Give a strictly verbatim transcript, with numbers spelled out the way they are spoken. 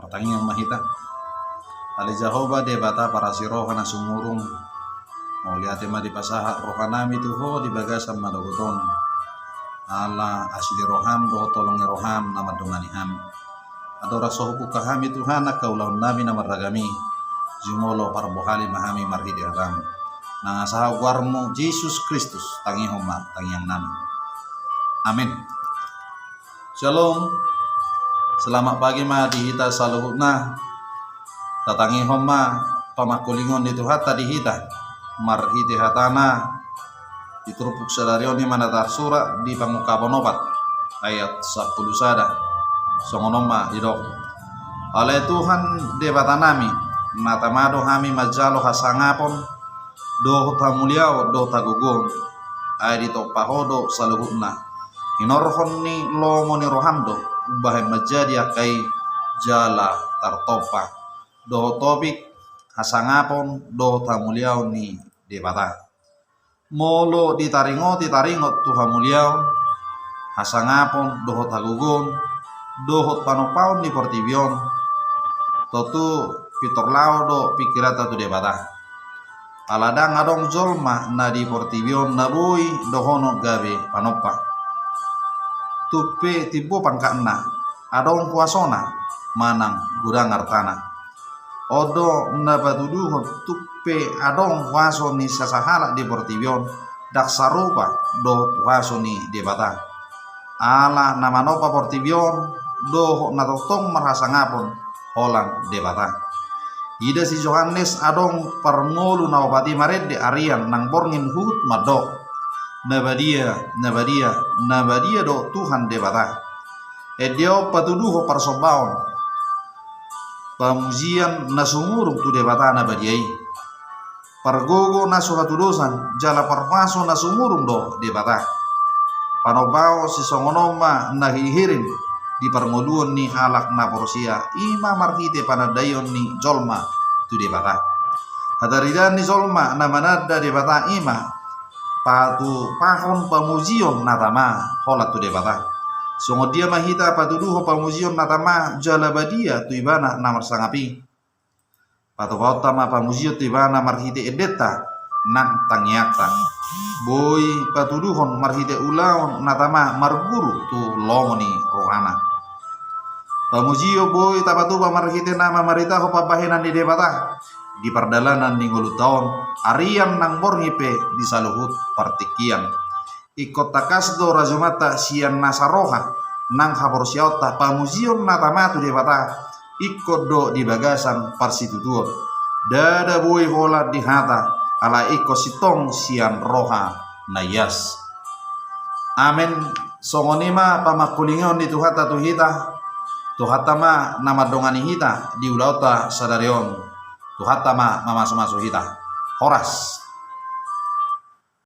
Tangiang ma hita. Ale Jahowa Debata parasi roha na sumurung, mauliate ma dipasahat rohanami tu Ho di bagasan manogot on. Ala asi ni roham dohot holong ni roham na mandongani hami. Andorang so hubuka hami Tuhan angka ulaonnami na marragam i, jumolo parbohali ma hami marhite hatam. Nang asa goarmu Jesus Kristus, tangihon ma tangiangnami. Amin. Shalom. Selamat pagi ma di hita saluhutna. Tatangihon ma pamangkulingon ni Tuhanta di hita marhite hatana di turpuk sadari on, i ma na tarsurat di Pangungkapon opat ayat sampulu sada. Songon on ma didok: Alai Tuhan Debatanami, na tama do hami manjalo hasangapon dohot hamuliaon dohot hagogoon, ai ditompa Ho do saluhutna. Hinorhon ni lomo ni roham do umbahen manjadi angka i jala tartompa. Dohot topik: hasangapon dohot hamuliaon ni Debata. Molo ditaringoti taringot tu hamuliaon, hasangapon dohot hagogoon dohot panompaon ni portibi on, tontu pintor laho do pingkiranta tu Debata. Ala ndang adong jolma na di portibi on na boi dohonon gabe panompa. Tung pe timbo pangkatna, adong kuasona manang godang artana. On do na patuduhon tung pe adong huaso ni sasahalak di portibi on, ndang sarupa dohot huaso ni Debata. Ala na manompa portibi on dohot na tongtong marhasangapon holan Debata. Ida si Johannes adong parngolu na opat i marende arian nang borngin huhut mandok: Na badia, na badia, na badia do Tuhan Debata. Ende on patuduhon parsombaon, pamujian na sumurung tu Debata na badia i. Pargogo na so hatudosan jala parhuaso na sumurung do Debata. Panompaon sisongon on ma na hihirim di parngoluon ni halak na porsea, i ma marhite panandaion ni jolma tu Debata. Hataridaan ni jolma na mananda Debata i ma patupahon pamujion na tama holan tu Debata. Songon dia ma hita patuduhon pamujion na tama jala badia tu Ibana na marsangap i? Patupaonta ma pamujion tu Ibana marhite endenta nang tangiangta. Boi patuduhon marhite ulaon na tama marguru tu lomo ni rohana. Pamujion boi tapatupa marhite na mamaritahon pambahenan ni Debata di pardalanan ni ngolunta on, arian nang borngin pe di saluhut partingkian. Ingkon tangkas do rajumanta sian nasa roha nang haporseaonta pamujion na tama tu Debata, ingkon do di bagasan parsitutuon. Ndada boi holan di hata, alai ingkon sintong sian roha na ias. Amen. Songon i ma pamangkulingon ni Tuhanta tu hita. Tuhanta ma na mandongani hita di ulaonta sadari on. Tuhanta ma mamasumasu hita. Horas.